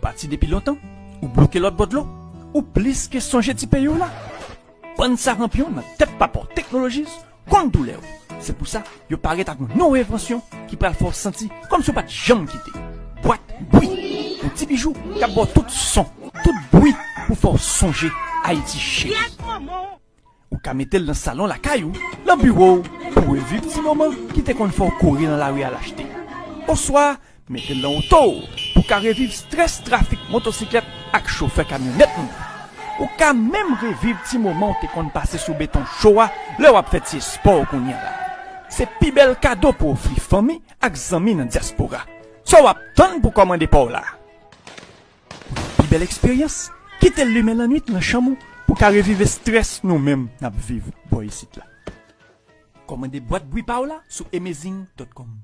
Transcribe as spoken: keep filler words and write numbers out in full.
pati depi lontan, ou bloke lòt bò dlo, ou plis ke sonje ti peyi w la. Bann saranpyon nan tèt papò Technologies konn doulè w. Se pou sa, yo parèt ak yon nouvo envansyon ki pral fè w santi kòmsi w pa t janm kite. Bwat bwi, yon ti bijou k ap ba w tout son, tout bwi pou fè w sonje Ayiti cheri. Ou ka mete l nan salon lakay ou, nan biwo w, pou reviv ti moman ki te konn fè w kouri nan lari al achte. Oswa, mete l nan oto w pou ka reviv strès trafik motosiklèt ak chofè kamyonèt nou. Ou ka menm reviv ti moman w te konn pase sou beton cho a lè w ap fè ti espò w kounye a la. Se pi bèl kado pou ofri fanmi ak zanmi nan dyaspora. Sa w ap tann pou kòmande pa w la? Pou pi bèl eksperyans, kite l limen lannwit nan chanm ou pou ka reviv estrès nou menm n ap viv bò isit la. Kòmande bwat bwi pa w la sou amazing dot com.